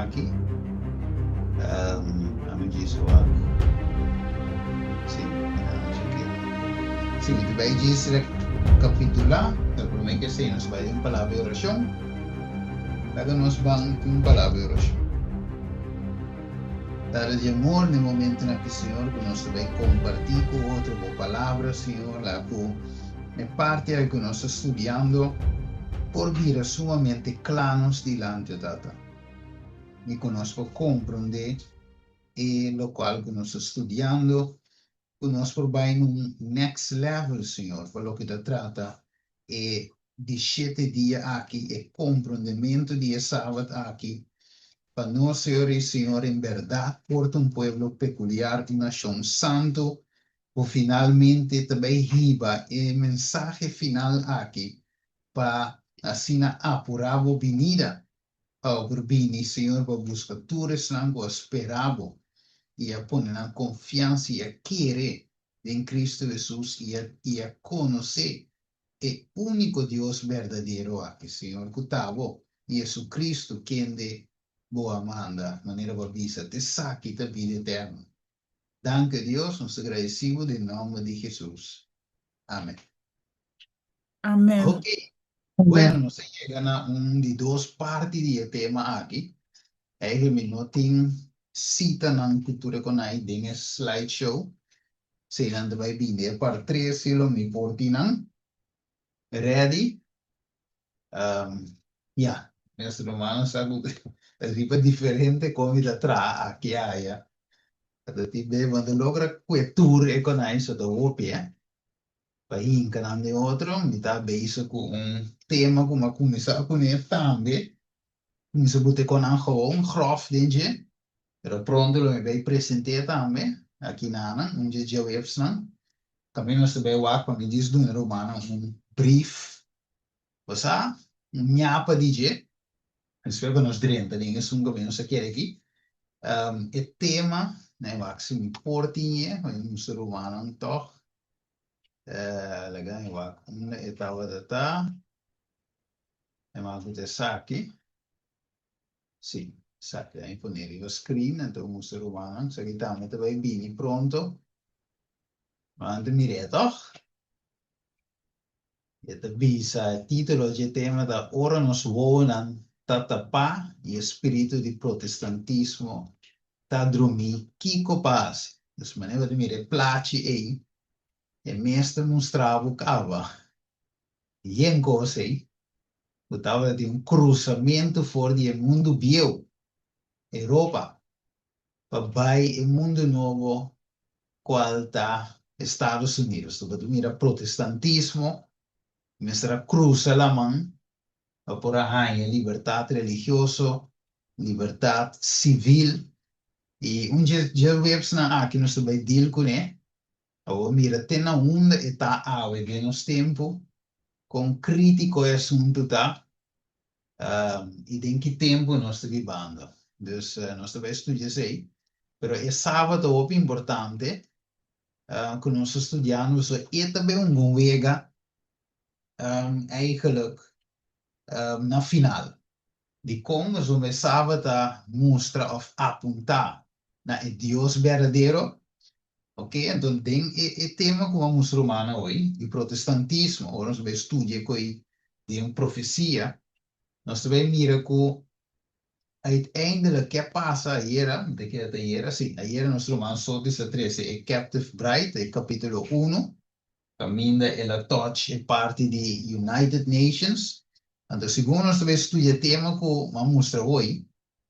aki. Ami djis wak. Si, Si, mi ta bai djis rekapitulá, pero promé ku esei nos bai den un palabra di orashon. Laga nos ban tin un palabra di orashon. Tata di amor, na e momentonan aki, Señor, ku nos ta bai kompartí ku otro bo palabra, Señor, laga ku e parti aki ku nos ta studiando por bira sumamente kla nos dilanti, o Tata, i ku nos por komprondé e lokual ku nos ta studiando, ku nos por bai na un next level, Señor, pa loke ta trata e di shete dia aki, e komprondementu di e Sabat aki, pa nos, Señor i Señor, en bèrdat por ta un pueblo pekuliar, un nashon santu, ku finalmente ta bai hiba e mensahe final aki pa asina apurá bo binida. Pa bo por bini, Señor, pa buska tur esnan ku a spera bo i a pone nan konfiansa i a kere den Kristu Hesus i a konosé e úniko Dios berdadero aki, Señor, ku ta bo, i Jesucristo, kende bo a manda, manera bo a bisa, t'esaki ta bida eterno. Danki, Dios, nos ta gradisí bo den nòmber di Hesus. Amen. Amen. Ok. Bueno, nos a yega na un di dos parti di e tema aki. Eigenlijk mi no tin sitanan ku tur e konai den e slideshow. Si nan ta bai bini e part tres si lo mi por tin nan ready. Ya, nos rumannan sa ku ta riba diferente kon mi ta traha aki aya. Ta tin be bo no ta logra kue tur e konai so ta hopi eh. Pa hinka nan den otro, mi ta bezig ku un tema ku mi a kuminsá kuné tambe. Kuminsá bute kon nan gewoon grof den dje, pero pronto lo mi bay present'é tambe aki nanan, un dje djaweps-nan. Tambe nos ta bay wak pa mi djis duna rumannan un brief, bo sa, un ñapa di dje. Despues ku nos drenta den esun ku nos a kere aki. E tema, nan e wak si mi por tin e, pa mi mustra rumannan tòg. Laga mi wak unda e tabata ta. E mas ku ta esaki. Sí, esaki a mi pone riba screen, anto mustra rumannan. Esaki tambe ta bai bini pronto. Ma anto mir'é tòg. E ta bisa, e título dje tema ta Ora nos wowonan ta tapá i e spiritu di protestantismo ta drumí, kiko pa hasi? Dus manera bo ta mira e plachi ei, e mes ta mustra bo kaba. Yen kos ei, ku tabata tin un krusamentu for di e mundu bieu, Europa, pa bai e mundu nobo kual ta Estados Unidos. Bo ta mira protestantismo mester a krusa laman pa por a haña libertat religioso, libertat sivil i un dje dje websnan aki nos ta bai deal kuné. Awor mira te na unda e ta awe den nos tempu, kon krítiko e asuntu ta i den ki tempu nos ta bibando. Dus nos ta bai studia esei. Pero e sabat ta hopi importante ku nos ta studiando pasobra e ta bai un bon wega eigenlijk na final. Dikon? Pasobra e sabat ta mustra òf apuntá na e Dios berdadero. Ok, anto den e e tema ku a mustra rumannan hoy, di protestantismo, ora nos ta bai studia ku ei den profesia, nos ta bai mira ku uiteindelijk ke a pasa ayera, mi ta kere ta ayera, si, ayera nos ruman Sotis a trese e Captive Bride, e kapitulo uno, Kaminda el a touch e parti di United Nations. Anto segun nos ta bay studia e tema ku m'a mustra hoy,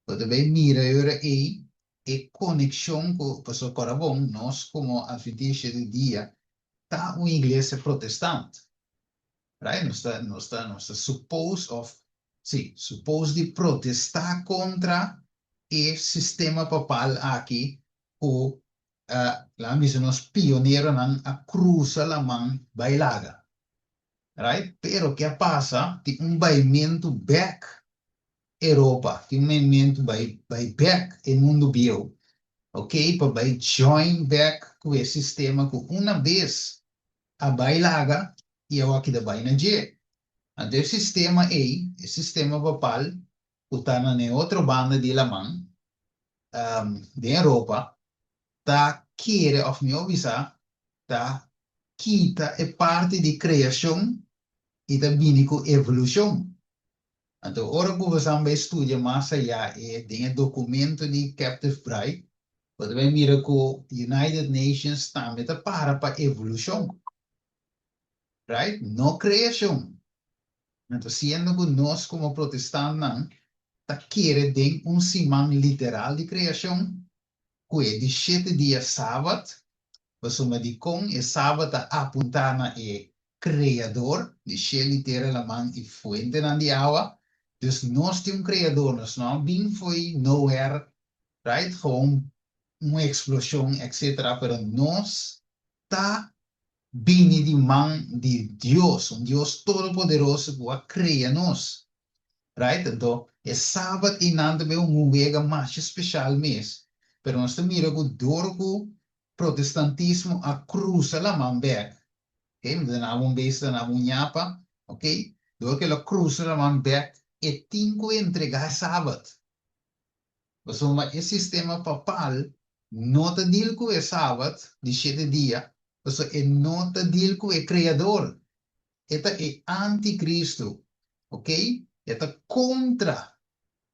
bo ta bay mira e ora ey e konekshon ku, pasobra kòrda bon, nos komo Adventista di dia ta un iglesia protestant, right? Nos ta, nos ta, nos ta suppose of, si, suppose di protestá kontra e sistema papal aki ku Laga bisa nos pioneronan a cruza laman bai laga. Right? Pero ke a pasa? Tin un baimentu bek Europa, tin un baimentu bai bai bek e mundu bieu. Ok, pa bai join bek ku e sistema ku una bes a bai laga i awor a keda bai na dje. Anto e sistema ei, e sistema papal. ku ta na e otro banda di laman, den Europa, ta kere òf mihó bisa ta kita e parti di kreashon i ta bini ku evolushon. Anto ora ku bosan bai studia mas ayá e den e dokumento di Captive Bride, bo ta bai mira ku United Nations tambe ta para pa evolushon. Right? No kreashon. Anto siendo ku nos komo protestantnan ta kere den un siman literal di kreashon, ku e di shete dia Sabat, pasobra dikon e Sabat ta apuntá na e Kreador di shel i tera, laman i fuentenan di awa. Dus nos tin un Kreador, nos no a bin fo'i nowhere, right, gewoon un eksploshon etcetera, pero nos ta bini di man di Dios, un Dios todopoderoso ku a krea nos. Right? Anto, e Sabat einan ta bay un wega masha special mes. Pero nos ta mira ku dor ku protestantismo a krusa laman bek, ok, mi ta duna bo un bes, ta duna bo un ñapa, ok, dor ku el a krusa laman bek, e tin ku entregá e Sabat. Pasobra e sistema papal no ta deal ku e Sabat di shete dia, pasobra e no ta deal ku e Kreador. E ta e anticristo, ok? E ta kontra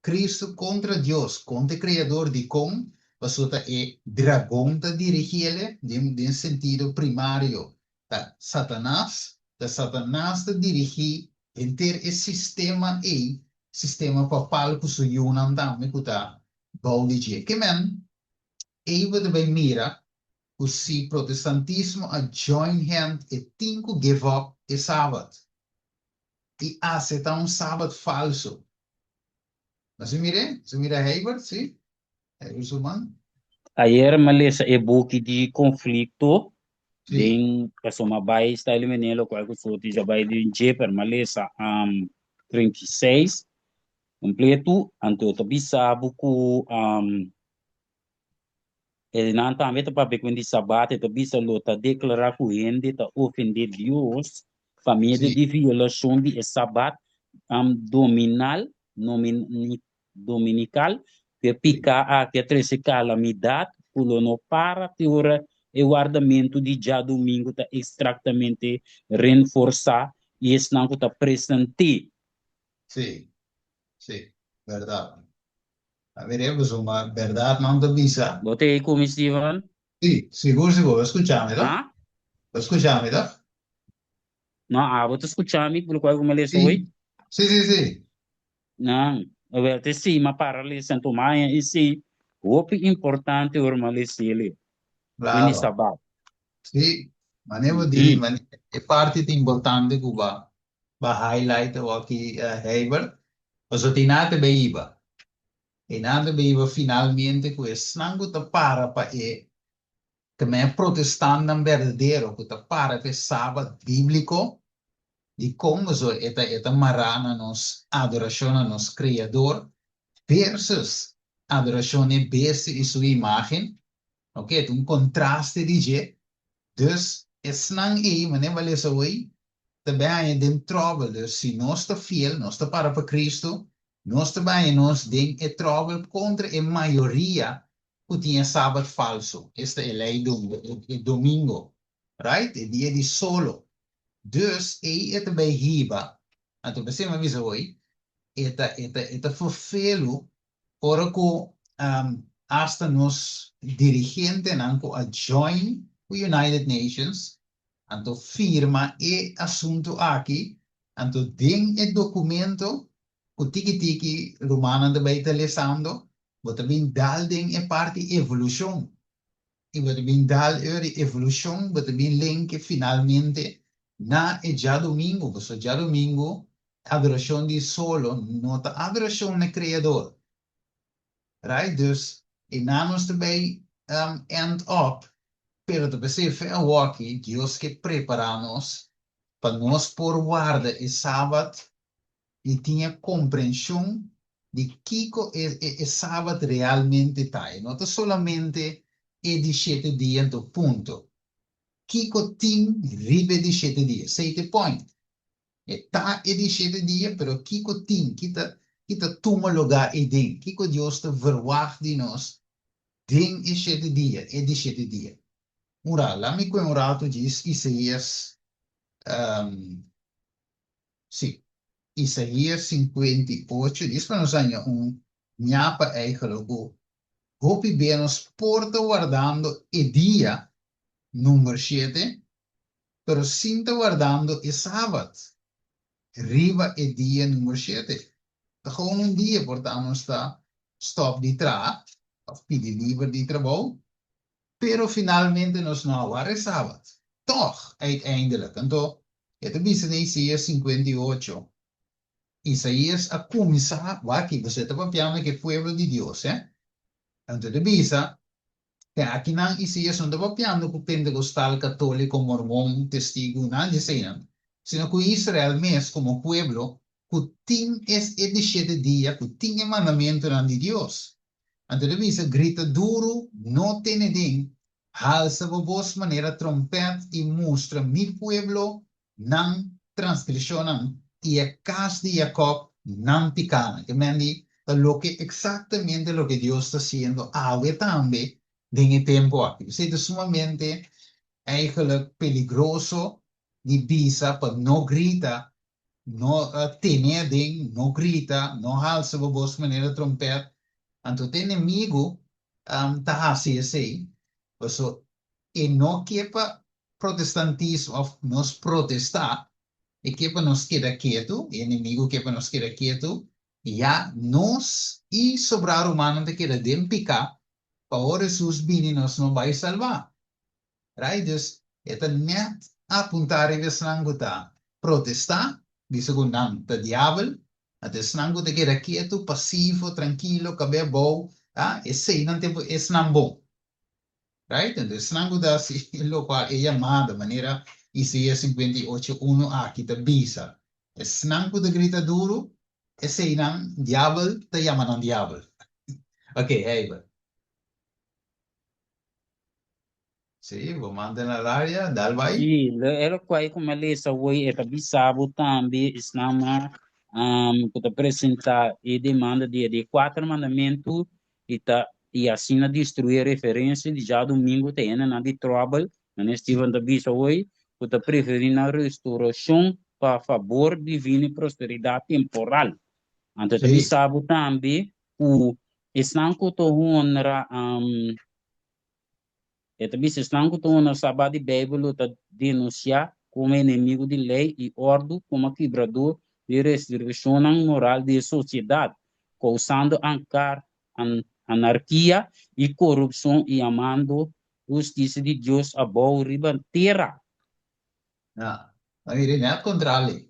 Cristo, kontra Dios, kontra e Kreador. Dikon? Pasobra ta e dragon ta dirigiele den sentido primario. Ta Satanas, ta Satanas ta dirigí henter e sistema ei, sistema papal ku su yunan tambe ku ta bou di dje. Ke men, ei bo ta bai mira ku si protestantismo a join hand e tin ku give up e Sabat i aseptá un Sabat falso. Nos a mir'é? Nos a mira Heibert, sí? Heibert su man. Ayer m'a lesa e buki di konflikto Sí. den pasobra m'a bai Stanley Menelo lokual ku soti dja bai den dje pero m'a lesa 36 kompleto anto ta bisa bo ku E nan tambe ta papia ku di Sabat, e ta bisa lo ta deklará ku hende ta ofendé Dios pa medio di violashon di e Sabat dominal, dominikal, ku e piká aki a trese kalamidat ku lo no para te ora e wardamentu di djadumingu ta ekstraktamente renforsá i esnan ku ta present'é. Sí, sí, bèrdat. A ver, e pasobra berdad nan ta bisa. Bo ta ei ku mi, Steven? Sí, sigur, sigur. Bo skucha mi, toh? Ha? Bo skucha mi, toh? No, abo ta skucha mi por lokual ku mi a lesa hoy? Sí, sí, sí. Nan, awel te sí, m'a para lesa anto maña i sí, hopi importante ora m'a lesa el, wen di Claro. Sabat. Sí, mane bo di, mane e parti ta importante ku ba ba highlight awaki, Heibert, pasobra tin nan ta bay iba. E nan ta bay iba finalmente ku esnan ku ta para pa e tambe protestantnan berdadero ku ta para pa e Sabat bíbliko, dikon pasobra e ta e ta mará na nos adorashon na nos Kreador versus adorashon na e bestia i su imágen. Ok, ta un kontraste di dje. Dus esnan ei, manera bo a lesa awor, ta bai haña den tròbel. Dus si nos ta fiel, nos ta para pa Kristu, nos ta bai haña nos den e tròbel kontra e mayoria ku tin e sabat falsu, esta e lei e domingo, right? E dia di solo. Dus ei e ta bai hiba, anto p'esei mi a bisa hoy, e ta e ta e ta ferfelu ora ku asta nos dirigentenan ku a join ku United Nations Anto firma e asuntu aki, anto den e documento cu tiki tiki rumannan ta bay ta lesando, bo ta bin dal den e parti evolucion. Y bo ta bin dal eur e evolucion, bo ta bin lenke finalmente na e djadomingo, pasobra djadomingo adoracion di solo no ta adoracion na Creador. Right? Dus e nan nos ta bay end up, pero ta p'esei fe awoki Dios ke prepara nos pa nos por warda e Sabat y tin e comprension di kico e e Sabat realmente ta. E no ta solamente e di shete dia anto punto. Kico tin riba e di shete dia? Esey ta e point. E ta e di shete dia, pero kico tin? Ki ta. Ki ta tuma lugá eiden? Kiko Dios ta verwagt di nos den e shete dia, e di shete dia? Un ra, laat mi kue un ratu djis Isaías, sí, Isaías 58, djis pa nos haña un ñapa eigenlijk ku hopi bia nos por ta wardando e dia number shete, pero sin ta wardando e sabat riba e dia number shete. Ta gewoon un dia por ta nos ta stop di traha of pidi liber di trabou, pero finalmente nos no a warda e sabat. Tog, uiteindelijk. Anto, e ta bisa den Isaías 58, Isaías a kuminsá, wak aki, boso ta papiando ku e pueblo di Dios, eh. Anto e ta bisa, Te akinan Isaías no ta papiando ku Pentekostal, Katóliko, Mormon, Testigu, nada di eseinan, sino ku Israel mes komo pueblo ku tin es e di shete dia, ku tin e mandamentunan di Dios. Anto e ta bisa, Grita duru, no tene den, halsa bo bos manera trompèt i mustra mi pueblo nan transgresionnan i e kas di Jakòb nan pikánan. Ke men di ta loke eksaktamente loke Dios ta hasiendo awe tambe den e tempu aki. P'esei ta sumamente eigenlijk peligroso di bisa pa no grita, no tene aden, no grita, no halsa bo bos manera trompèt. Anto te enemigu ta hasi esei, paso e no ke pa protestantismo of nos protestá, e ke pa nos keda ketu, e enemigu ke pa nos keda ketu, ya nos i sobrá rumannan ta keda den piká, pa ora Hesus bini nos no bai salbá. Right? Dus e ta nèt apuntá riba esnan ku ta protestá, bisa ku nan ta diabel, anto esnan ku ta keda ketu, pasivo, trankilo, kab'é abou, ah, eseinan ta esnan bon. Right? Entonces, esnan ku ta hasi lokual e yamada, manera Isaías 58, unu aki ta bisa, esnan ku ta grita duru, eseinan diabel ta yama nan diabel. Ok, Heibert. Sí, bo manda na laria, dal bai. Sí, e lokual ku mi a lesa awor e ta bisa bo tambe esnan ku ta presentá e demanda di e di kuater mandamentu i ta i asina destruí e referensia di djadumingu ta hendenan di tròbel, manera Steven ta bisa hoy, ku ta preferí nan restourashon pa fabor divino i prosperidat temporal. Anto e ta bisa bo tambe ku esnan ku ta honra E ta bisa esnan ku ta honra Sabat di Beibel lo ta denunsiá komo enemigu di lei i òrdu, komo kibradó di restrikshonnan moral di e sosiedat, kousando anarkia i korupshon i yamando hustisia di Dios abou riba tera. Ja, a mira, net kontrali.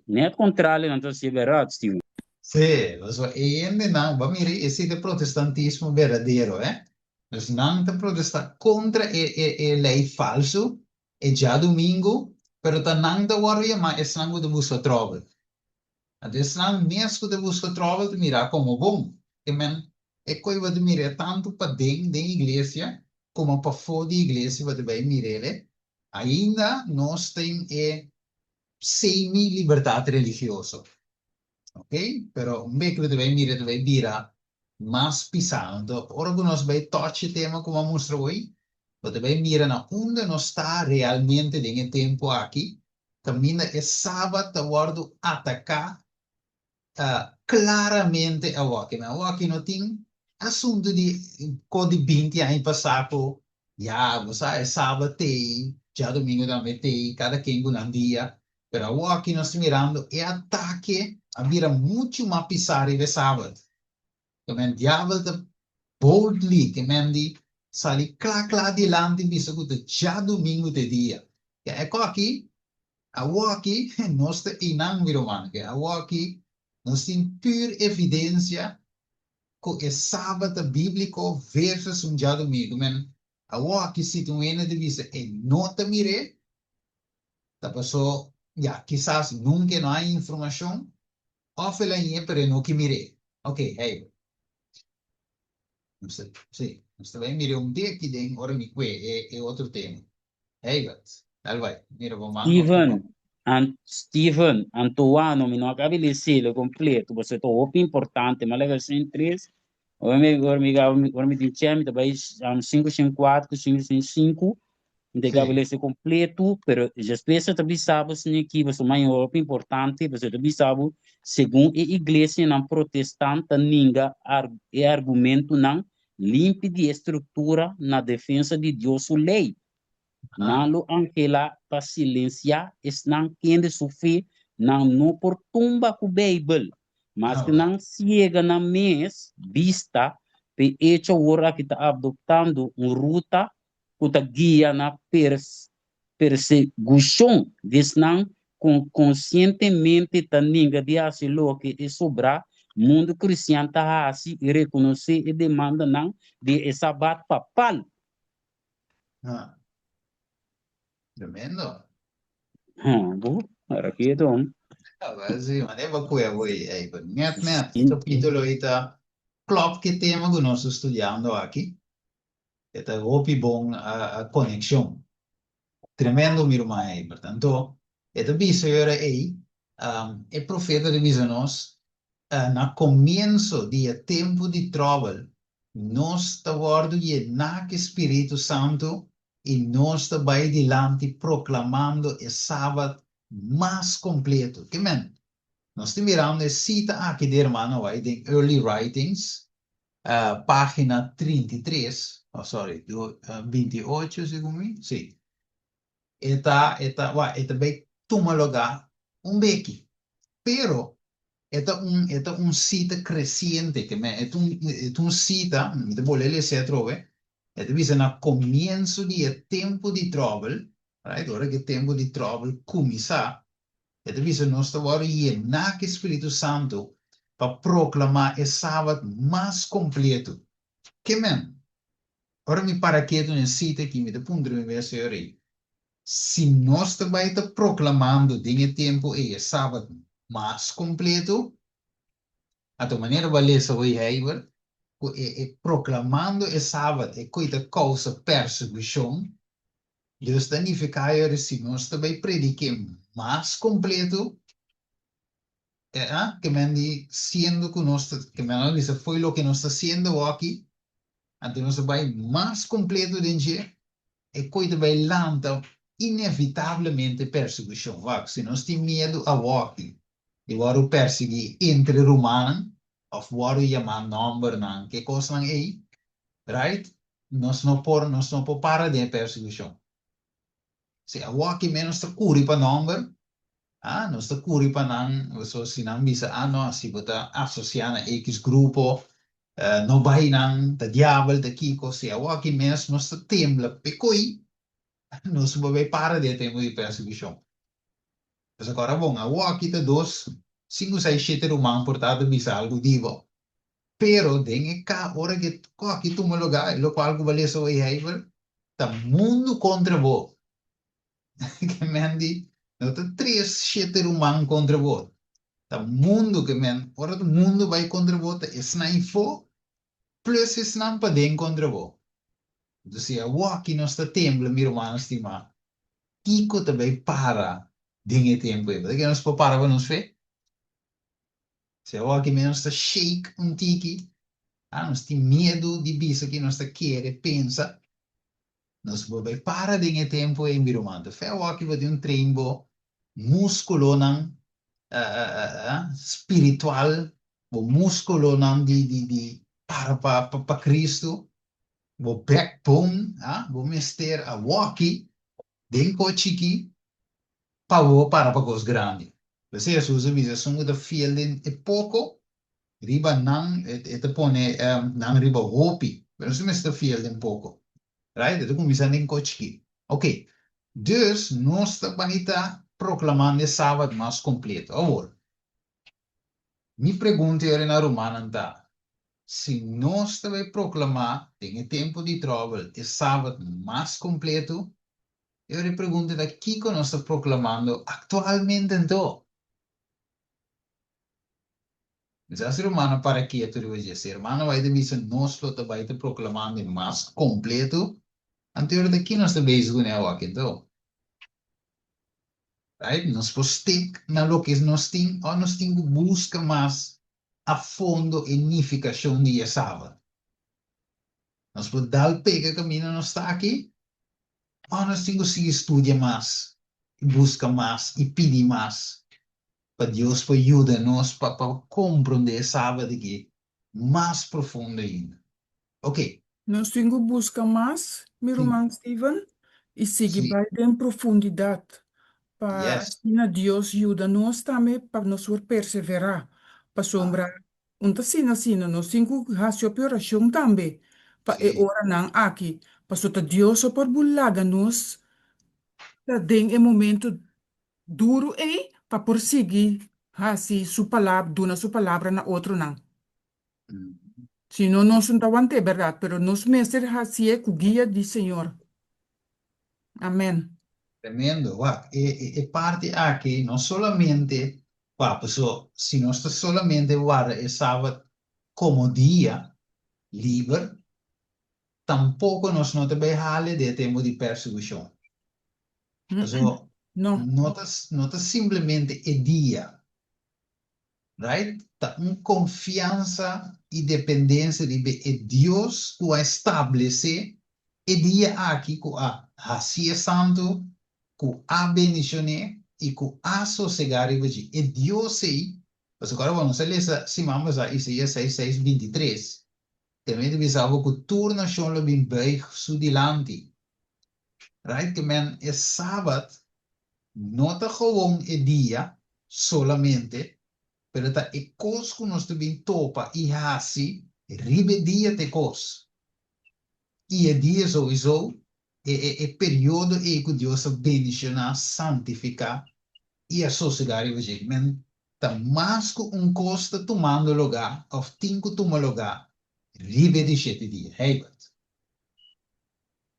Net kontrali nan ta hasié bèrdat, Steven. Sí, pasobra e hendenan, bo a mira, esei ta protestantismo berdadero, eh. Dus nan ta protestá kontra e e e lei falsu e djadumingu, pero ta nan ta wòrdu yamá esnan ku ta buska tròbel. Anto esnan mes ku ta buska tròbel ta mirá komo bon. Ke men e koi bo ta mir'é tantu paden den iglesia komo pafó di iglesia bo ta bai mir'é. Ainda nos tin e semi-libertat religioso. Ok, pero un bek lo ta bai mira ta bai bira mas pisá. Anto ora ku nos bai touch e tema ku mi a mustra hoy, bo ta bai mira na unda nos ta realmente den e tempu aki, kaminda e Sabat ta wòrdu ataká klaramente awoki. Men awoki no tin asuntu di ko di binti aña pasá ku ya bo sa e Sabat t'ei, djadumingu tambe t'ei, kada ken ku nan dia. Pero awoki nos ta mirando e atake a bira muchu mas pisá riba e Sabat. Ke men diabel ta boldly, ke men di sali kla kla dilanti bisa ku ta djadumingu ta e dia. Ke e koki, awoki nos ta einan mi ruman, ke awoki nos tin pur evidensia ku e Sabat ta bíbliko versus un djadumingu. Men awoki si tin un hende ta bisa e no ta mir'é, Ta pasó, ya, kisas nunca e no hay informacion, of el a ñe pero e no ke mir'é. Ok, hey. Nos ta, sí, nos ta bai mir'é un deki den ora mi kue e, e otro tema. Heybert, dal bai, mira bo man of Steven, no. Ant Steven, Antoano, mi no a kabi lesele kompleto, pasobra ta hopi importante. Mi a laga 103, ora mi ora mi ora mi tin chèn mi ta bai 504 ku 505, mi ta kabi lese kompleto, pero despues e ta bisa bo esaki aki, pasobra mas hopi importante, pasobra e ta bisa bo segun e iglesianan protestant ta ninga e argumentonan limpi di e struktura na defensa di Dios su lei. Nan lo anhelá pa silensiá esnan kende su fe nan no por tumba ku Beibel. Maske nan siega nan mes bista p'e echo awor aki ta adoptando un ruta ku ta guia na persegushon di esnan ku konsientemente ta ninga di hasi loke e sobrá mundu kristian ta hasi i rekonosé e demandanan di e Sabat papal. Ah. Tremendo. Ha, bo, ahora quieto. Ah, wel, sí, maar nee, maar koe, boy, ey, but net, net, e capítulo ei ta klop ke tema ku nos ta studiando aki. E ta hopi bon conexion. Tremendo, mi ruman Eibert. Anto, e ta bisa yora ei, e profeta ta bisa nos, na comienso di e tempu di tròbel, nos ta wòrdu yená ku e Spiritu Santu i nos ta bai dilanti proklamando e Sabat mas kompleto. Ke men? Nos ta mirando e sita aki di hermano White den Early Writings, página 33, oh sorry, 28 segun mi, sí. E ta, e ta, wak, e ta bai tuma lugá un beki. Pero e ta un, e ta un sita kresiente, ke men, e ta un, e ta un sita, mi ta bolbe lesa atrobe, e ta bisa na komienso di e tempu di tròbel, right, ora ku e tempu di tròbel kuminsá, E ta bisa nos ta wòrdu yená ku e Spiritu Santu pa proklamá e Sabat mas kompletu. Ke men? Ora mi para ketu na e sita akí, mi ta puntra mi mes, Señor, ei, si nos ta bai ta proklamando den e tempu ei e Sabat mas kompletu, anto manera bo a lesa hoy Heibert, ku e e proklamando e Sabat e koe ta kousa persekushon, Dios ta nifiká e ora si nos ta bai prediké mas kompleto, ke men di siendo ku nos ta, ke men a bisa fo'i loke nos ta siendo awoki, anto nos ta bai mas kompleto den dje, e koi ta bai lanta inevitablemente persekushon. Wak, si nos tin miedu awoki di wòrdu persiguí entre rumannan òf wòrdu yamá nòmbernan, ke kosnan ei, right? Nos no por, nos no por para den e persekushon. Si awoki ménos ta kuri pa nòmber, ah, nos ta kuri pa nan, so si nan bisa, ah no, si bo ta asosiá na X grupo, no bai nan, ta diabel, ta kiko, si awoki mes nos ta tembla p'e koi, nos no por bai para den e tempu di persekushon. Pasobra ora bon, awoki ta dos, sinku, seis, shete ruman por ta ta bisa algu di bo. Pero den e ka ora ku e koki tuma lugá, e lokual ku bo a lesa hoy Heibel, ta mundu kontra bo. Ke men di, no ta tres shete ruman kontra bo, ta mundu ke men, ora ku mundu bai kontra bo ta esnan ifó plus esnan paden kontra bo. Entonces si awoki nos ta tembla, mi rumannan stimá, kiko ta bai para den e tempu ei? Bo ta kere nos por para pa nos fe? Si awor aki nos ta shake un tiki, ah, nos tin miedu di bisa ki nos ta kere, pensa, nos por bai para den e tempu ei, mi ruman. Ta fe awor aki bo tin un train bo muskulonan spiritual, bo muskulonan di di di para pa pa Cristo, bo backbone, ah, bo mester awor aki den ko chiki pa bo para pa kos grandi. P'esei Hesus a bisa, Esun ku ta fiel den e poko, riba nan e ta pone nan riba hopi. Pero nos mester ta fiel den poko. Right? E ta kuminsá den kos chikí. Oké. Dus nos ta bai ta proklamando e Sabat mas kompleto. Awor, mi pregunta yori na rumannan ta, si nos ta bai proklamá den e tempu di tròbel e Sabat mas kompleto, E ora e pregunta ta kiko nos ta proklamando aktualmente anto? Quizás si rumannan a para ketu riba dje. Si hermano bai ta bisa nos lo ta bai ta proklamando e mas kompleto, anto e ora ta ki nos ta bezig kuné awor anto? Right? Nos por stick na loke nos tin òf nos tin ku buska mas a fondo e nifikashon di e Sabat. Nos por dal pega kaminda nos ta aki òf nos tin ku sigui studia mas i buska mas i pidi mas pa Dios por yuda nos pa pa komprondé e Sabat aki mas profundo ainda. Ok. Nos tin ku buska mas, mi ruman Steven, i sigui bai den profundidat pa asina Dios yuda nos tambe pa nos por perseverá. Pasobra un ta asina asina, nos tin ku hasi hopi orashon tambe pa e oranan aki, pasobra ta Dios so por bulaga nos ta den e momento duru ei pa por sigui hasi su palabra, duna su palabra na otronan. Si no nos no ta want'é, bèrdat? Pero nos mester hasié ku guia di Señor. Amèn. Tremendo. Wak, e e e parti aki no solamente, wak, paso si nos ta solamente warda e Sabat komo dia liber, tampoko nos no ta bai hale den e tempu di persekushon. Paso No. no ta no ta simplemente e dia. Right? Ta un konfiansa i dependensia riba e Dios ku a establesé e dia aki, ku a hasié santu, ku a bendishon'é i ku a sosegá riba dje. E Dios ei, pasobra ora bo nos a lesa siman pasá Isaías seis seis 23, tambe ta bisa bo ku tur nashon lo bin buig su dilanti. Right? Ke men e Sabat No ta gewoon e dia solamente, pero ta e kos ku nos ta bin topa i hasi riba e dia ta e kos. I e dia souiso, e e e periodo ei ku Dios a bendishoná, santifiká i a sosegá riba dje. Men ta mas ku un kos ta tumando lugá òf tin ku tuma lugá riba e di shete dia. Heibert.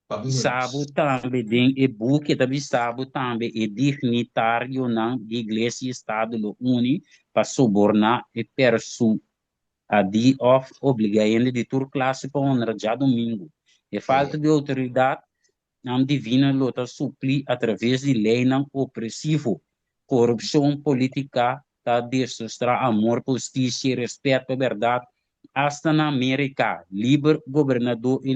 Bisa bo tambe den e buki ta bisa bo tambe e dignitarionan di Iglesia i Estado lo uni pa soborná e persuadí òf obligá hende di tur klase pa honra djadumingu. E falta di outoridat nan divino lo ta suplí atraves di leinan opresivo. Korupshon polítika ta desostrá amor pa hustisia i rèspèt pa bèrdat asta na Amérika liber. Gobernadó i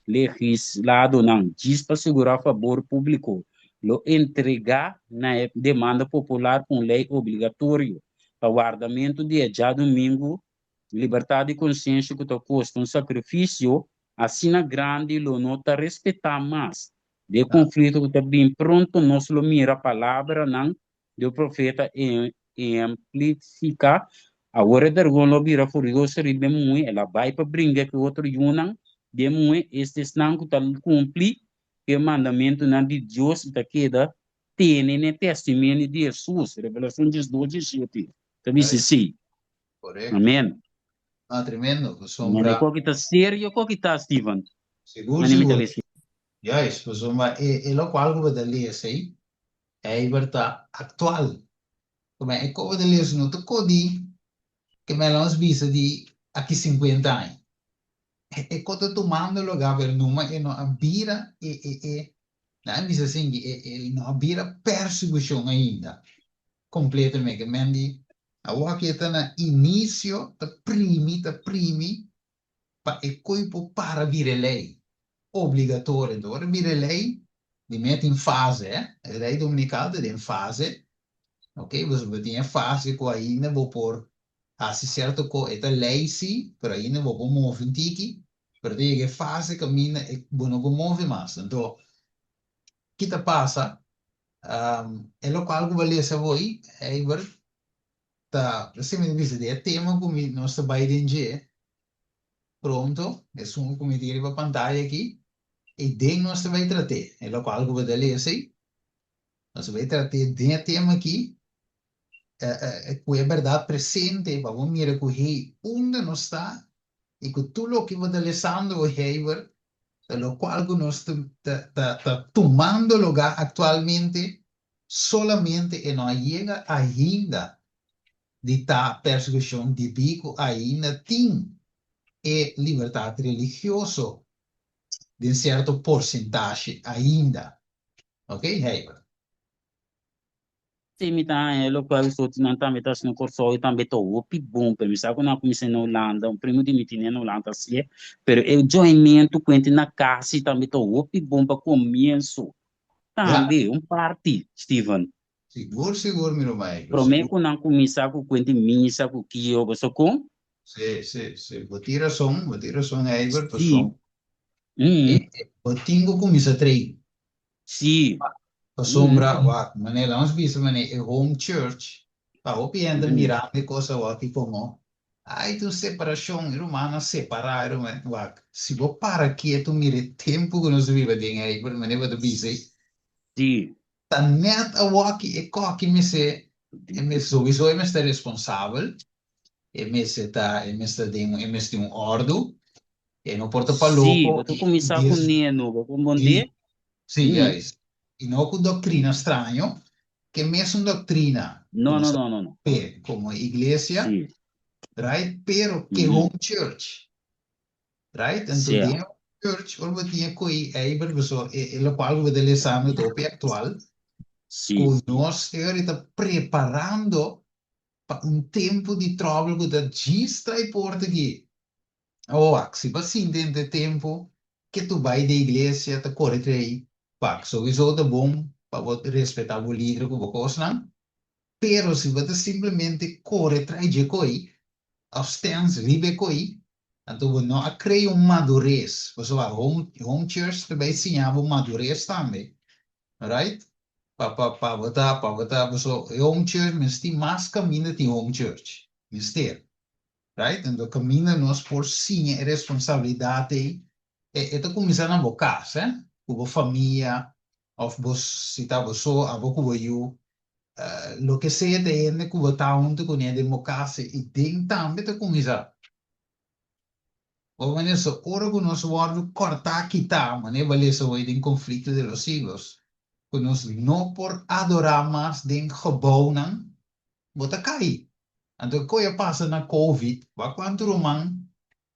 legisladonan djis pa sigurá fabor públiko lo entregá na e demanda popular un lei obligatorio pa wardamentu di e djadumingu. Libertat di konsiensia ku ta kosta un sakrifisio asina grandi lo no ta respetá mas. Den e konflikto ku ta bin pronto nos lo mira palabranan di e profeta ehemplifiká, Awor e dragon lo bira furioso riba e muhé, el a bai pa bringa ku e otro yunan di e muhé, esta esnan ku ta kumpli ku e mandamentunan di Dios i ta keda tene na e testimonio di Hesus. Revelashon 12, 17 ta bisa esei. Correcto. Amen. Ah, tremendo. Amen. E Pasobra, koki ta serio koki ta, Steven. sigur, Mane mi ta sigur. lesa. Juist, pasobra e, e lokual ku bo ta lesa ei, eiber ta aktual. Kuma e kobo ta lesa no ta ko di ke men nos bisa di aki 50 aña. E, e ko ta tumando lugá, pero numa e no a bira e, e, e, nan a bisa sinki, e, e no a bira persekushon ainda. Completamente. Ke men di awor aki e ta na inicio, ta primi, ta primi pa e koe por para bira e ley obligatorio. Enton ora bira e ley, di me tin fase, eh. E ley dominical ta den fase, ok. Bo tin e fase ku ainda bo por hasi cierto ko, e ta ley si, pero ainda bo por move un tiki, pero ta yega e fase kaminda e bo no por move mas. Enton, ki ta pasa? E lokual ku bo a lesa awor, Eibert, ta, si mi ta bisa di e tema ku mi nos ta bai den dje pronto, esun ku mi tin riba pantaya aki, ei den nos ta bai trat'é, e lokual ku bo ta lesa ei, nos ta bai trat'é den e tema aki, ku e bèrdat presente pa bo mira ku hey, unda nos ta i ku tur loke bo ta lesando awor, Eibert, Ta locual cu nos ta tumando lugar actualmente, solamente e no a yega ainda di ta persecucion debí cu ainda tin e libertad religioso den cierto porcentahe ainda. Ok, Heibert. Sí, mi ta haña e lokual sotinan tambe ta hasi na Kòrsou i tambe ta hopi bon, pero mi sa ku nan a kuminsá na Hulanda, un primo di mi tene na Hulanda hasié, pero e joinmentu ku hende na kas i tambe ta hopi bon pa komienso tambe, un parti, Steven. Sigur, sigur, mi ruman Egbert, Promé sigur. ku nan kuminsá ku kuenti misa ku kio, bo sa kon? Sí, sí, sí, bo tin rason, bo tin rason, Egbert, Sí, pasobra bo tin ku kuminsá train. Sí. Pasobra, wak, manera nos bisa manera e home church, pa hopi hende mira e kos awor aki komo, ai, ta un separashon, e rumannan separá, e ruman, wak, si bo para ketu mira e tempu ku nos ta biba den ei, manera bo ta bisa ei, ta nèt awor aki e koki mester, e mester, souiso e mester responsabel, e mester ta, e mester den, e mester tin un òrdu, e no por ta pa Sí, loko bo ta i kuminsá ku neno, bo kompondé? Sí, juist. I no ku doktrina straño, ke mesun doktrina ku No, nos no, ta no, no, no. pe komo iglesia, right? Pero ke home church, right? Anto den home church, ora bo tin e ko'i eiber, paso e lokual ku bo ta lesando ta hopi aktual, ku nos te ora ta preparando pa un tempu di tròbel ku ta djis trai porta aki. Awor, si bo sinti henter e tempu ke tu bai den iglesia ta kore trei, wak, souiso ta bon pa bo respetá bo lider ku bo kosnan, pero si bo ta simplemente kore trai dje koi òf stèns riba e koi, anto bo no a krea un madures, pasobra home home church ta bai siña bo madures tambe, right? Pa pa pa bo ta pa bo ta pasobra e home church mester tin mas kaminda tin home church, mester. Right? Enton kaminda nos por siña e responsabilidat ei, e e ta kuminsá na bo kas, eh, ku bo famia òf bo si ta bo so, abo ku bo yu, loke sea ta e hende ku bo ta huntu kuné den bo kas i den tambe ta kuminsá. Bo manera so ora ku nos wòrdu kòrtá kitá, manera bo a lesa hoy den Conflicto de los Siglos, ku nos no por adorá mas den gebounan, bo ta kai. Anto kiko a pasa na Covid? Wak kuantu ruman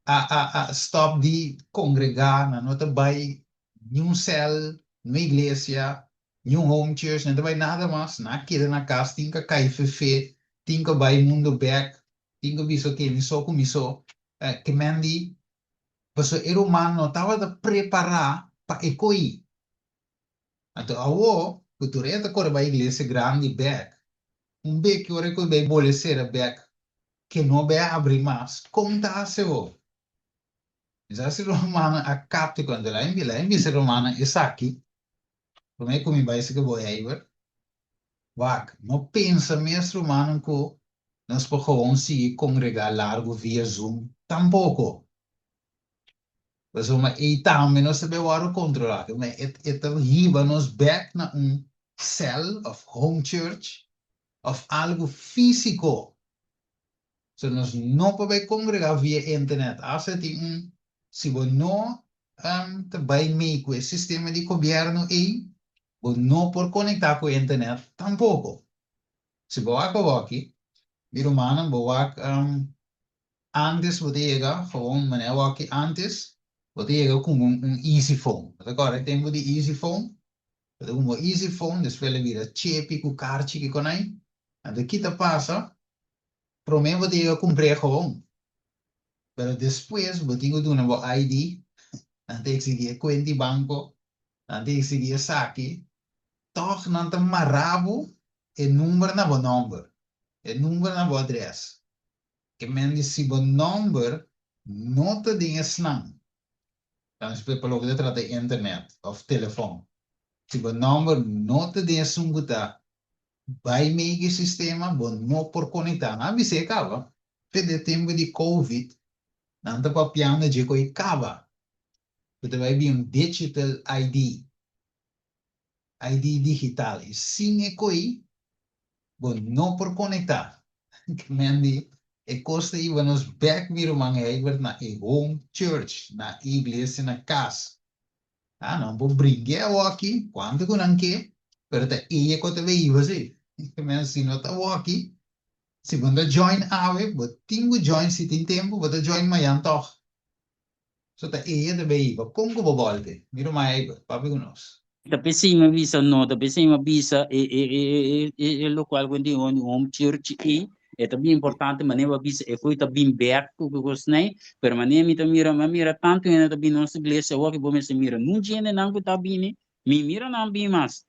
a a a stòp di kongregá, nan no ta bai niun sèl, niun iglesia, niun home church, nan ta bai nada mas, nan a keda na kas, tin ku kai fefe, tin ku bai mundu bèk, tin ku bisa oke mi so ku mi so. Ke men di, pasobra e ruman no tabata prepará pa e koi. Anto awo ku tur e ta kore bai iglesia grandi bek, un beki ora ku e bai bole sera bek ke no bai abri mas, kon ta hasi awo? Mi sa si rumannan a kapta ku anto lain lain bisa rumannan esaki prome ku mi bai seke bo eiber, wak, no pensa mes rumannan ku nos por gewoon sigui kongrega largu via zoom tampoko. Pasobra ei tambe nos ta bay wòrdu kontrolá. Ma e e ta hiba nos bèk na un sèl òf home church òf algu físiko. So nos no por bay kongregá via internet. Asta tin un, si bo no ta bay mee ku e sistema di gobièrnu ei, bo no por konektá ku internet tampoko. Si bo wak awòki, mi rumannan, bo wak Antes bo ta yega gewoon manera awor aki antes bo ta yega ku un un easy phone. Bo ta kòrda e tempu di easy phone? Bo ta kumpra un easy phone despues el a bira chepi ku karchi kikonai. Anto ki ta pasa? Promé bo ta yega kumpr'é gewoon pero despues bo tin ku duna bo ID, nan ta eksigí e kuenta di banko, nan ta eksigí esaki, tòg nan ta mara bo e number na bo nòmber, e number na bo adrès. Ke men di si bo nòmber no ta den esnan, ta pa loke ta trata internet òf telefòn, si bo nòmber no ta den esun ku ta bai mei ku e sistema, bo no por konektá. Nan a bis'é kaba, fe den tempu di covid nan ta papiando dje ku e kaba, ku ta bai bin un digital ID. ID digital y sin e coy bo no por conecta. Mandy, e cos ta hiba nos bek mi ruman Herbert na e home church, na e iglesia na cas. Ah, nan por bringue awoki cuanto cu nan ke, pero ta eye cu ta bay hiba si. Men si no ta awoki, si bo no ta join awe, bo tin cu join si tin tempo, bo ta join mayan toch. So ta eye ta bay hiba. Con cu bo bolbe? Mi ruman Herbert, papia cu nos. Ta p'esei mi a bisa no, ta p'esei mi a bisa e e e e e e lokual ku di home church ei, e ta bien importante manera bo a bisa e koe ta bin bèk ku ku kosnan, pero manera mi ta mira, mi a mira tantu hende ta bini nos iglesia awor ku bo mester mira nun djendenan ku ta bini, mi mira nan bin mas.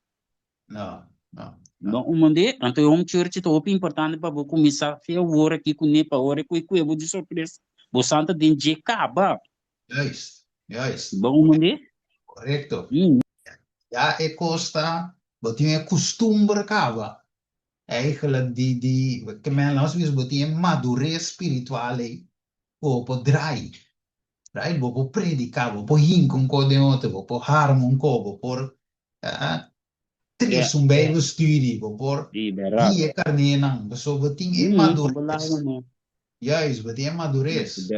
No, no, No no. un mande, anto e home church ta hopi importante pa bo kuminsá fe awor aki kuné pa ora ku e kue bo di sorpresa, bo santa den dje kaba. Juist, juist. Bo un mande? Korekto. Mm. Ya e kos ta, bo tin e kustumber kaba. Eigenlijk di, di, ke men nos bisa bo tin e madures spiritual ei ku bo por drai. Right? Bo por prediká, bo por hinka un ko den otro, bo por harma un ko, bo por trese un Bijbelstudie, bo por guia e karnénan, pasobra bo tin e madures. Juist, bo tin e madures.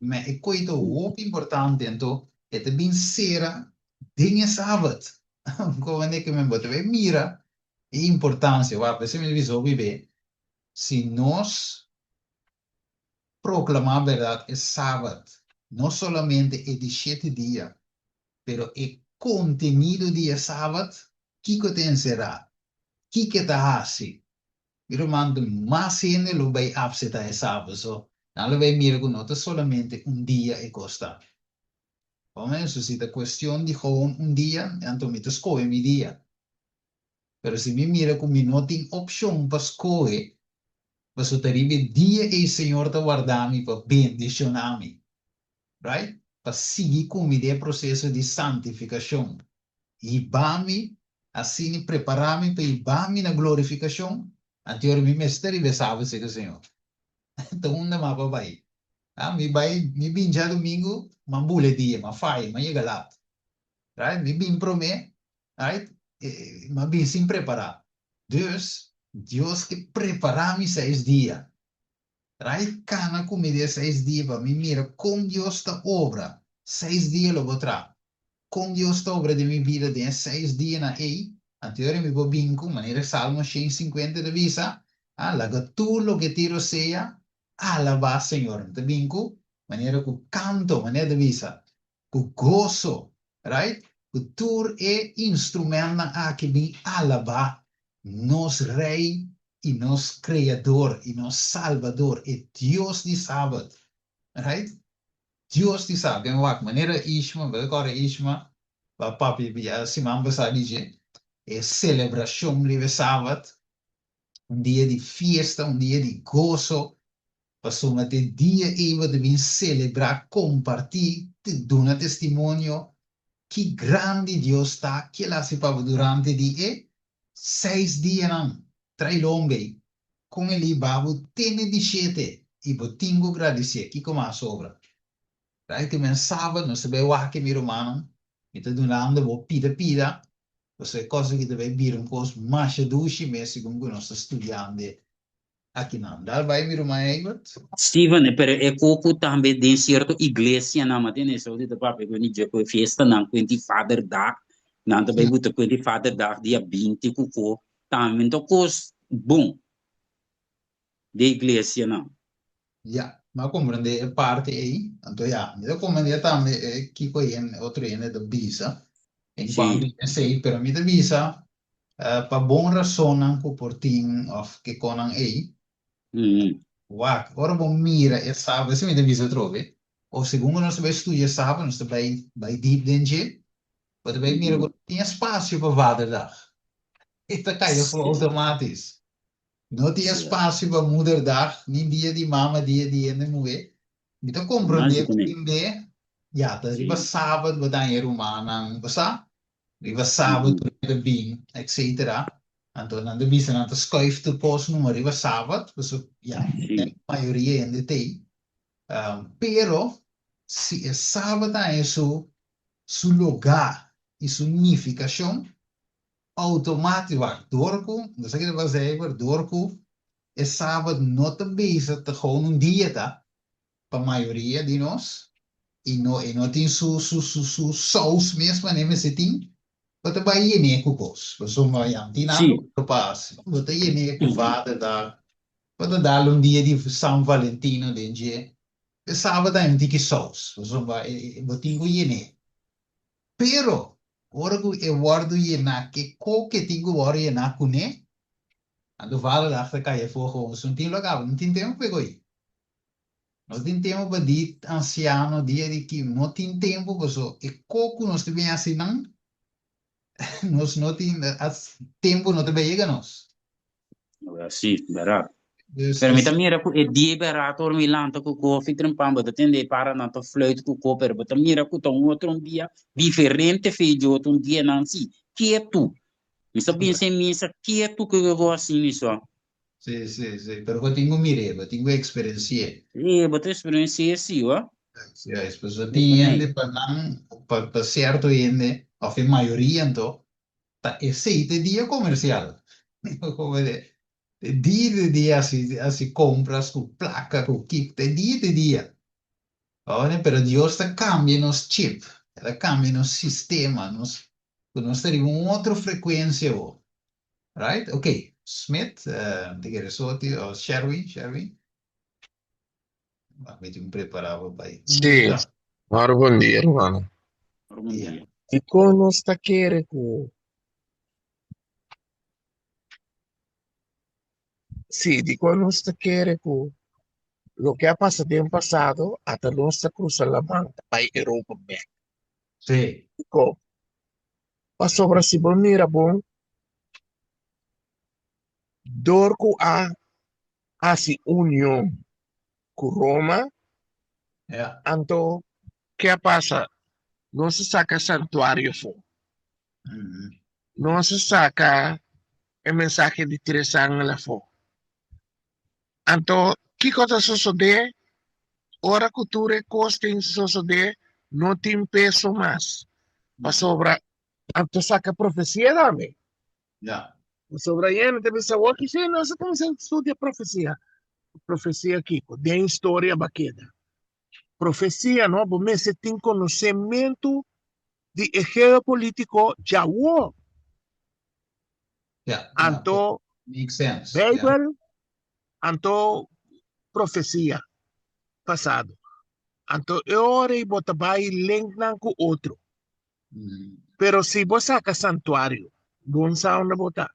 Ma e koi ta hopi importante, anto e ta bin sera den e Sabat. Komo ku men bo ta bai mira e importansia. Wak, p'esei mi ta bisa hopi be, si nos proklamá bèrdat e Sabat, no solamente e di shete dia, Pero e kontenido di e Sabat, kiko ta enserá? Kiko e ta hasi? Mi ruman, mas hende lo bai apseta e Sabat, so nan lo bai mira ku no ta solamente un dia e kos ta. Por si ta kuestion di gewoon un dia, anto mi ta skohe mi dia. Pero si mi mira ku mi no tin opshon pa skohe, pasobra ta riba e dia ei Señor ta warda mi pa bendishoná mi. Right? Pa sigui ku mi den e proseso di santifikashon. Hiba mi, asina prepará mi pa hiba mi na glorifikashon, anto ora mi mester riba e sabat seka Señor. Ta unda m'a pa bai? Ah, mi bai, mi bin djadumingu, m'a bula e dia, m'a faya, m'a yega lat. Right? Mi bin promé, right? M'a bin sin prepará. Dus, Dios ke prepará mi seis dia. Rai kana ku mi den seis dia pa mi mira kon Dios ta obra. Seis dia lo bo tra. Kon Dios ta obra den mi bida den e seis dianan ei? Anto ora mi por bin ku, manera Salmo 150 ta bisa, ah, laga tur loke tin rosea alabá Señor. Mi ta bin ku, manera ku kanto, manera ta bisa, ku goso, right? Ku tur e instrumentnan aki bin alabá nos Rei i nos Kreador i nos Salbador, e Dios di Sabat, right? Dios di Sabat. Den wak, manera Ishma, bo ta kòrda Ishma ba papia bia siman pasá di dje, e selebrashon riba e Sabat, un dia di fiesta, un dia di goso, Pasobra te dia ei bo ta bin selebrá, kompartí, duna testimonio ki grandi Dios ta, ki el hasi pa bo durante di e seis dianan. Trae lombe ei, kon el hiba bo te n'e di shete, i bo tin ku gradisié. Kiko mas sobra? Trae te men sabat, nos ta bai wak mi rumannan, mi ta dunando bo pida pida, pasobra e kos aki ta bai bira un kos masha dushi mes segun ku nos ta studiando Akinan. Dal bai mi ruman Egbert. Steven, pero e koku tambe den sierto iglesianan, ma tene esou di ta papia ku e dje ku e fiestanan ku di Vaderdag, nan ta bai buta ku di Vaderdag dia 20 ku ko, tambe ta kos bon den iglesianan. Ya, mi a komprendé e parti ei. Anto ya, mi ta komprendé tambe e kiko hende, otro hende ta bisa en kuantu esei, pero mi ta bisa Pa bon rasonnan ku por tin òf kekonan ei. Wak, ora bo mira e Sabat, esei mi ta bisa atrobe, òf segun ku nos ta bai studia e Sabat, nos ta bai bai diep den dje, bo ta bai mira ku no tin espasio pa Vaderdag. E ta kai afó outomatis. No tin espasio pa Moederdag, ni dia di mama, dia di hende muhé. Mi ta komprondé ku tin be, ya, ta riba Sabat bo ta haña e rumannan, bo sa? Riba sabat tur hende ta bin, etcetera. Anto nan ta bisa nan ta schuif tur kos numa riba sabat, pasobra ya, den mayoria hende t'ei. Pero si e sabat a haña su su lugá i su nifikashon, outomátik, wak, dor ku, no sa ki ta pasa ei, pero dor ku e sabat no ta bisa ta gewoon un dia ta, pa mayoria di nos y no e no tin su su su su saus mes manera mester tin, bo ta bai yené ku kos. Pasobra ya no tin nada otro pa hasi. Bo ta yené ku vaderdag, bo ta dal un dia di San Valentino den dje. E sabat ta un tiki saus, pasobra bo tin ku yené. Pero. Ora ku e wòrdu yená ke koke tin ku wòrdu yená kuné, anto vaderdag ta kai afó gewoon. Nos no tin lo kaba, no tin tempu pa e ko'i. No tin tempu pa di ansiano, dia di ki, no tin tempu paso e koku nos ta bin hasi nan, nos no tin, tempu no ta bin yega nos. Sí, bèrdat. Dus Pero mi ta es, mira ku e dia bèrdat ora mi lanta ku kofi trempan bo ta tende e paranan ta fluit ku ko pero bo ta mira ku ta un otro un dia diferente fe di otro un dianan si ketu. Mi sa bin sin misa ketu ku e go asina so. Sí, sí, sí. Pero bo tin ku mir'é, bo tin ku eksperensi'é. Sí, bo ta eksperensi'é sí, wa. Sí, es pasobra tin hende pa nan, pa sierto hende, òf e mayoria anto, Ta esei ta e dia komersial. E dia ta e dia hasi hasi kompras ku plaka ku kiko ta e dia ta e dia. Awor pero Dios ta kambia nos chip, el a kambia nos sistema, nos ku nos ta riba un otro frekuensia awor. Right? Ok, Smith, mi ta kere soti o Sherwin, Sherwin. Mi tin prepará pa bai. Sí, Maro bon dia, hermano. Maro bon dia. Dikon nos ta kere ku Sí, dikon nos ta kere ku loke a pasa den pasado ata nos ta krusa laman ta bai Europa bèk? Sí. Dikon? Pasobra si bo mira bon, dor ku a hasi union ku Roma, Ja. anto ke a pasa? Nos a saka santuario afó. Nos a saka e mensahe di tres angel afó. Anto kiko ta sosodé? Ora ku tur e kos tin sosodé, no tin peso mas, pasobra anto saka profesia tambe. Ja. Pasobra yende ta bisa, Wou kise nos a kuminsá studia profesia. Profesia kiko? Den historia bo a keda. Profesia no, bo mester tin konosementu di e geopolitiko djawo. Ja, ja, Anto makes sense. Ja. Bijbel, anto profesia pasado. Anto e ora ei bo ta bai link nan ku otro. Pero si bo saka santuario, bon sa unda bo ta.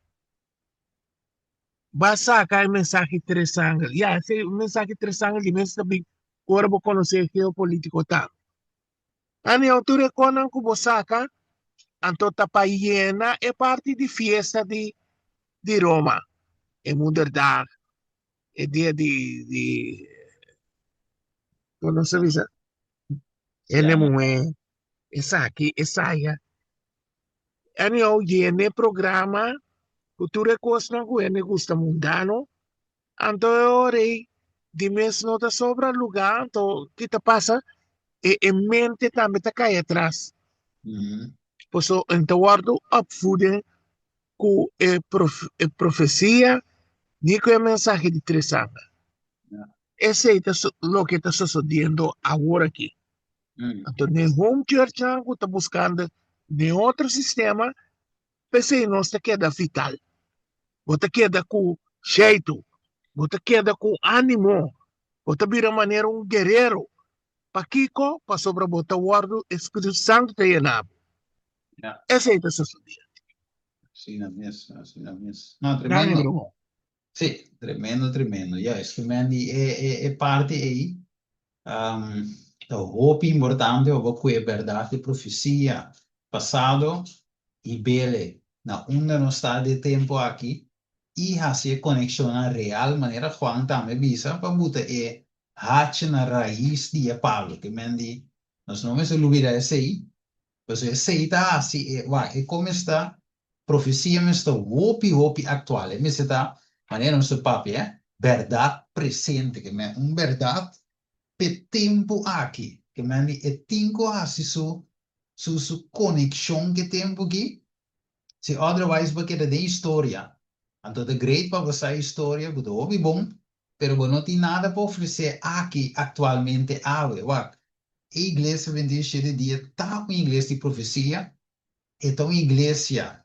Ba saka e mensahe tres angel. Ya, ese mensahe tres angel di mes ta bin ora bo konosé geopolitiko tambe. Anyhow, tur e konan ku bo saka, anto ta pa yena e parti di fiesta di di Roma. E moederdag, e dia di di kon nos ta bisa? Hende muhé. Esaki, esaya. Anyhow, yena e programa ku tur e kosnan ku hende gusta mundano. Anto e ora ei di mes no ta sobra lugá, anto ki ta pasa? E e mente tambe ta kai atras. Paso e ta wòrdu opvoeden ku e e profesia ni ku e mensahe di tres angel. Esei ta loke ta sosodiendo awor aki. Anto den home churchnan ku ta buskando den otro sistema, p'esei nos ta keda vital. Bo ta keda ku sheitu, bo ta keda ku ánimo, bo ta bira manera un guerero. Pakiko? Pasobra bo ta wòrdu e Spiritu Santu ta yena bo. Esei ta sosodé. Asina mes, asina mes. No, tremendo. Sí, tremendo, tremendo. Ja, es di e, e, e parti ei ta hopi importante pa bo kue bèrdat di profesia pasado i bele na unda nos ta den tempu aki i hasi e konekshonnan real manera Juan tambe bisa pa buta e hachi na rais di e palu. Ke men di nos no mester lubida esei pasobra esei ta hasi e wak e kon mester Profesia mester ta hopi hopi aktual. E mester ta, manera nos ta papia, bèrdat presente. Ke men un bèrdat p'e tempu aki. Ke men di e tin ku hasi su su su konekshon ku e tempu aki. Si otherwise bo keda den historia. Anto ta great pa bo sa historia ku ta hopi bon, pero bo no tin nada pa ofresé aki aktualmente awe. Wak, e iglesia Adventista Shete Dia ta un iglesia di profesia, E ta un iglesia,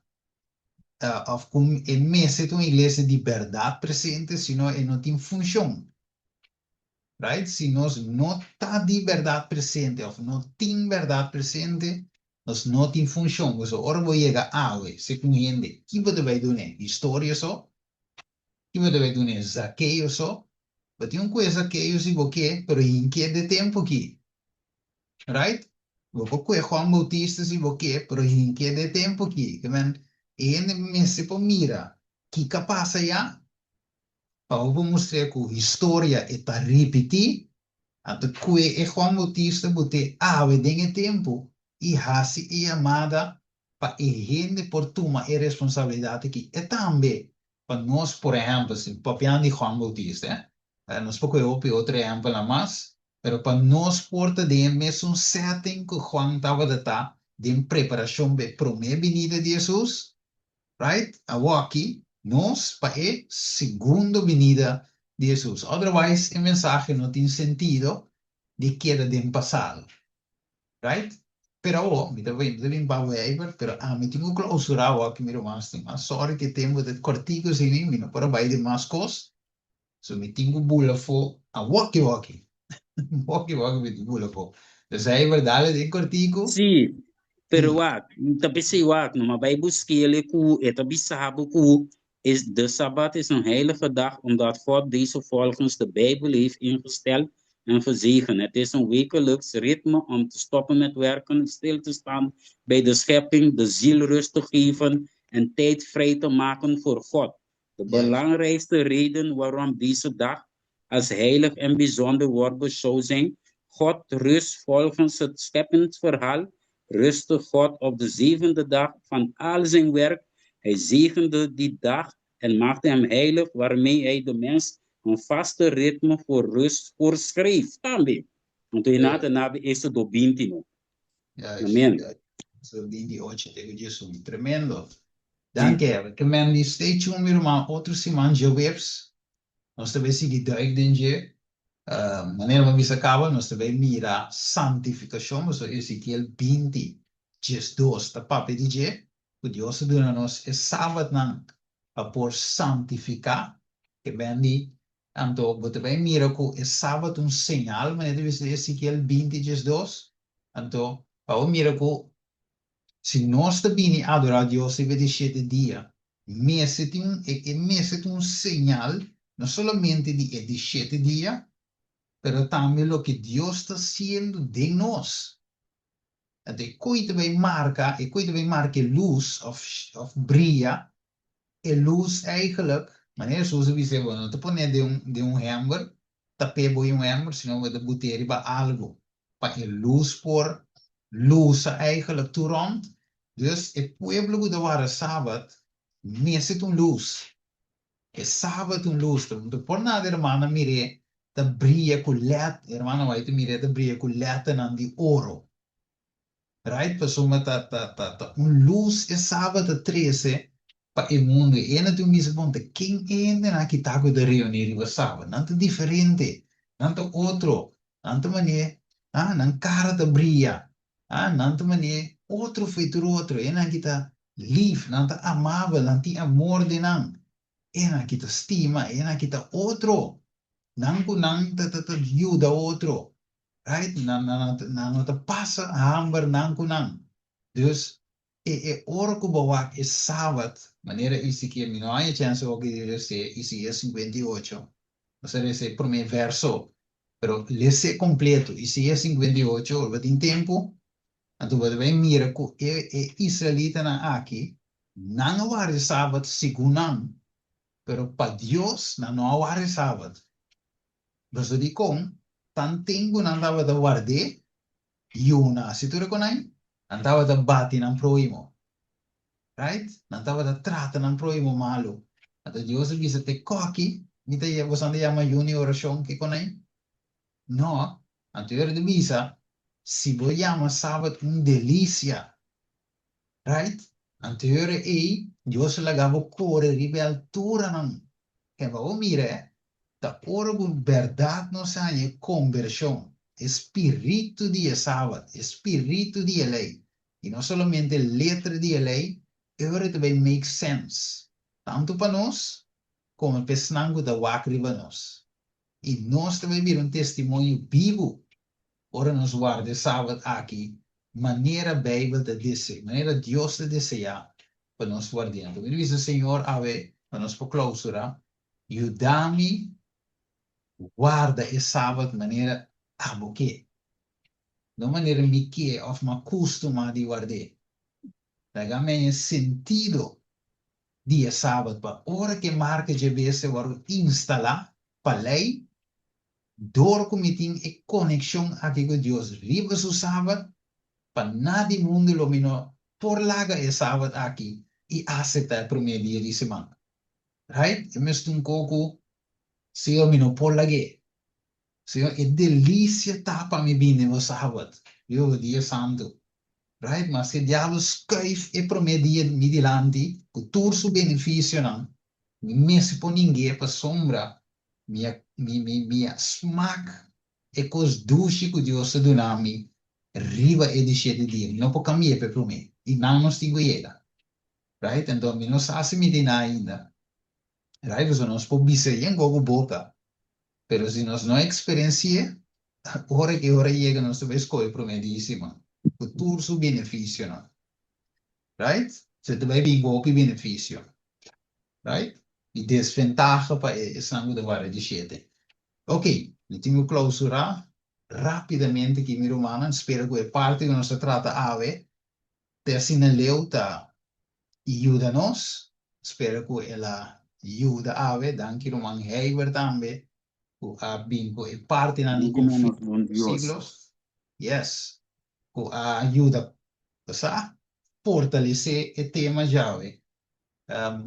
of ku e mester ta un iglesia di bèrdat presente, sino e no tin funshon. Right? Si nos no ta di bèrdat presente of no tin bèrdat presente, Nos no tin funshon. Pasobra ora bo yega awe segun hende, ki bo ta bai dun'é? Historia so? Ki bo ta bai dun'é? Zakeo so? Bo tin un kue Zakeo si bo ke, pero hink'é de tempu aki. Right? Bo por kue Juan Bautista si bo ke, pero hink'é de tempu aki. Ke men, e hende mester por mira kiko a pasa ya, pa bo por mustr'é ku historia e ta ripití. Anto kue e Juan Bautista bot'é awe den e tempu i hasi e yamada pa e hende por tuma e responsabilidat aki. E tambe pa nos, por ehèmpel, si papiando di Juan Bautista, nos por kohe hopi otro ehèmpelnan mas, pero pa nos por ta den e mesun setting ku Juan tabata ta den preparashon pa e promé binida di Hesus, Right? Awoki nos pa e segundo binida di Hesus. Otherwise e mensahe no tin sentido di keda den pasado. Right? Pero awo, mi ta mi ta bin pa Wever, pero ami tin ku clausura awoki mi ruman stima. Sorry ku e tempo ta kortiku asina, mi no por a bai den mas kos. So mi tin ku bula afó awoki woki. Woki woki mi tin ku bula afó. Dus Heber dale den kortiku. Sí, pero wak, mi ta p'esei wak, no, ma bai busk'el ku e ta bisa bo ku es de Sabbat is een heilige dag omdat God deze volgens de Bijbel heeft ingesteld en gezegend. Het is een wekelijks ritme om te stoppen met werken, stil te staan bij de schepping, de ziel rust te geven en tijd vrij te maken voor God. De belangrijkste reden waarom deze dag als heilig en bijzonder wordt beschouwd zijn, God rust volgens het scheppingsverhaal, rustte God op de zevende dag van al zijn werk. Hij zegende die dag en maakte hem heilig, waarmee hij de mens een vaste ritme voor rust voorschreef. Tambe. Anto e nata nabi Éxodo binti no. Juist, Amen. juist. Éxodo 28 te ku djesun. Tremendo. Danki Herbert. Ke men di stay tuned mi ruman otro siman djaweps nos ta bay sigui duik den dje. Manera mi a bisa caba nos ta bay mira santificacion pasobra Ezekiel 20 diesdos ta papia di dje ku Dios a duna nos e sabatnan pa por santifica. Ke men di anto bo ta bay mira ku e sabat un señal manera ta bisa den Ezekiel 20 diesdos anto pa bo mira ku Si nos ta bini adorá Dios riba e di shete dia, mester tin un, e, e mester tin un señal, no solamente di e di shete dia, pero tambe loke Dios ta hasiendo den nos. Anto e koe ta bai marka, e koe ta bai marka e lus òf, òf bria, e lus eigenlijk, manera Hesus a bisa, bo no ta pon'é den un, den un hèmber, tap'é bo un hèmber, sino bo ta but'é riba algu. pa e lus por lusa eigenlijk tur rond. Dus e pueblo ku ta warda Sabat mester ta un lus. E Sabat ta un lus. Ta por nada e hermana mir'é ta bria ku lèt, e hermana White ta mir'é ta bria ku lèternan di oro. Right? Pasobra ta ta ta ta un lus e Sabat ta trese pa e mundu. E hende tin bisa bon ta ken e hendenan aki ta ku ta reuní riba Sabat? Nan ta diferente, nan ta otro. Nan ta man'é, ah, nan kara ta bria. Ah, nan ta man'é otro fo'i tur otro. Enan ki ta lif, nan ta amabel, nan tin amor den nan. Enan ki ta stima, enan ki ta otro. Nan ku nan ta ta ta yuda otro. Right? Nan nan nan no ta pasa hamber nan ku nan. Dus, e e ora ku bo wak e Sabat, manera Ezekiel, mi no haña chèns awor di les'é Isaías 58, nos a lesa e promé vèrso, pero les'é kompleto, Isaías 58, ora bo tin tempu, anto bo ta bai mira ku e e israelitanan aki, nan a warda e Sabat segun nan, pero pa Dios nan no a warda e Sabat. Pasobra dikon? Tanten ku nan tabata ward'é, Yuna, si tur e konai, nan tabata bati nan prohimo. Right? Nan tabata trata nan prohimo malu. Anto Dios a bisa te koki, mi ta boso ta yama yuna i orashon ke konai? No. Anto e ora ta bisa, si bo yama sabat un delisia, Right? Anto e ora ei, Dios a laga bo kore riba e alturanan. Keba bo mira e, ta ora ku bèrdat nos haña e kombershon, e spiritu di e Sabat, e spiritu di e lei, i no solamente letra di e lei, e ora ei ta bai make sense, tantu pa nos komo pa esnan ku ta wak riba nos. I nos ta bai bira un testimonio bibu ora nos warda e Sabat aki. manera Beibel ta dese, manera Dios ta deseá pa nos ward'é. Anto mi ta bisa, Señor, awe pa nos por klausurá, yuda mi warda e sabat manera abo ke, no manera mi ke òf mi a kustumá di ward'é. Laga mi haña sentido di e sabat pa ora ku e marka dje bestia wòrdu instalá pa lei, dor ku mi tin e konekshon aki ku Dios riba su sabat, pa nada di mundu lo mi no por laga e sabat aki i aseptá e promé dia di siman. Right? E mester un koko, Señor, mi no por lag'é. Señor, e delisia ta pa mi bini den bo sabat, riba bo dia santu. Right? Maske e diablo skuif e promé dia mi dilanti ku tur su benefisionan, mi mester por ning'é pasobra mi a mi mi mi a smak e kos dushi ku Dios ta duna mi riba e di shete dia. Mi no por kambi'é pa e promé. I nan nos tin ku yega. Right? Anto mi no sa si mi tin nan ainda. Right? Pasobra nos por bisa yen go ku boka, pero si nos no eksperensi'é, ora ku e ora yega nos ta bai skohe promé di siman ku tur su benefisionan. Right? So e ta bai bin ku hopi benefisio. Right? I desventaha pa e esnan ku ta warda di shete. Ok, mi tin ku klausurá rápidamente aki mi rumannan. Spera ku e parti ku nos ta trata awe te asina leu ta yuda nos. Spera ku el a yuda awe. Danki ruman Heiber tambe ku a bin ku e partinan di Danki na nos konflikto bon di Dios. siglos. Yes, ku a yuda sa fortalesé e tema djawe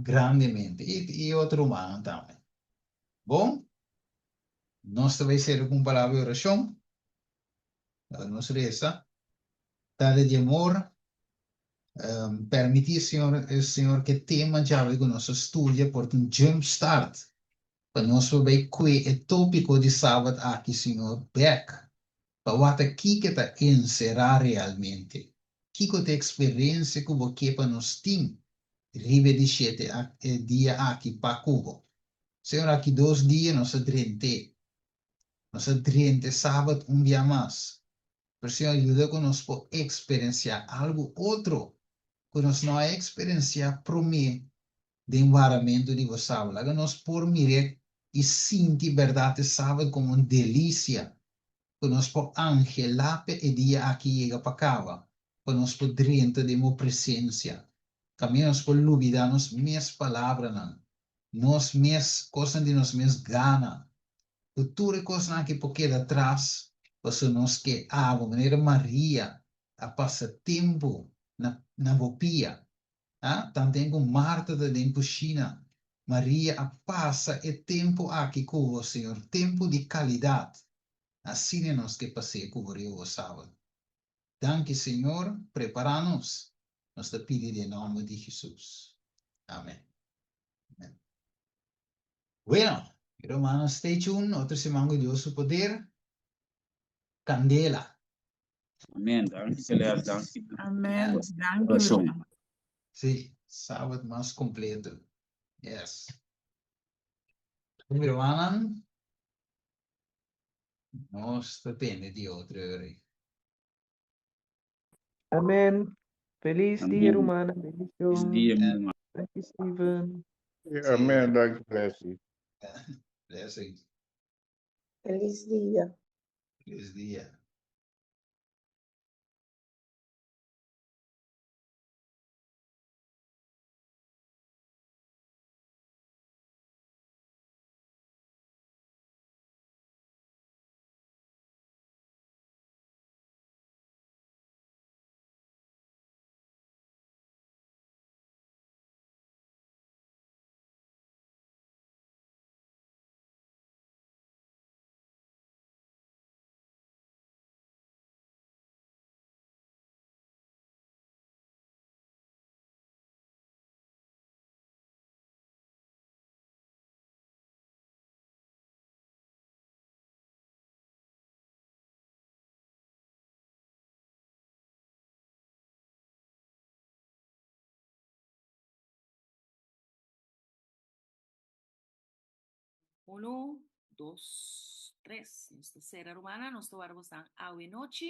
grandemente i otro rumannan tambe. Bon, nos ta bai sera ku un palabra di orashon. Laga nos resa. Tata di amor, permití, Señor, Señor, ku e tema djawe ku nos a studia por ta un jump start pa nos por bai kue e tópiko di Sabat aki, Señor, bèk pa wak kiko ta enserá realmente. Kiko ta e eksperensia ku bo ke pa nos tin riba e di shete dia aki pa ku bo? Señor, aki dos dia nos a drent'é. Nos a drenta e Sabat un bia mas. Pero Señor, yuda ku nos por eksperensiá algu otro ku nos no a eksperensiá promé den waramentu di bo Sabat. Laga nos por mir'é i sinti bèrdat e Sabat komo un delisia ku nos por anhelá pa e dia aki yega pa kaba, pa nos por drenta den bo presensia. Kaminda nos por lubidá nos mes palabranan, nos mes kosnan di nos mes gana, ku tur e kosnan aki por keda tras, pasobra nos ke abo, manera Maria a pasa tempu na na bo pia, a tanten ku Marta ta den kushina, Maria a pasa e tempu aki ku bo, Señor, tempu di kalidat, asina nos ke pas'é ku bo riba bo Sabat. Danki Señor, prepara nos. Nos ta pidi den nomber di Jesus. Amen. Amen. Bueno, mi rumannan stay tuned, otro siman cu Dios su poder, candela. Amen. Danki Celeste, danki. Amen. Danki mi Oracion. ruman. Sí, Sabbat mas completo. Yes. Mi rumannan, nos ta tende di otro ora. Amen. Feliz dia, Amen. rumannan. Feliz Bendicion. dia, mi ruman. Thank you, Steven. Sí. Amen. Dank bless you. Blessing. Feliz dia. Feliz dia. Uno, dos, tres. Nos ta sera, rumannan. Nos ta wara bosnan awe nochi.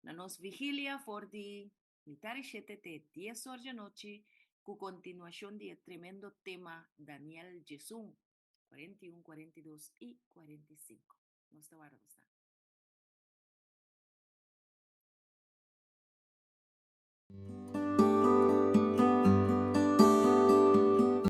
Na nos vigilia for di mitar di shete te dies or djanochi ku kontinuashon di e tremendo tema Daniel 11, 41, 42 i 45. Nos ta warda bosnan.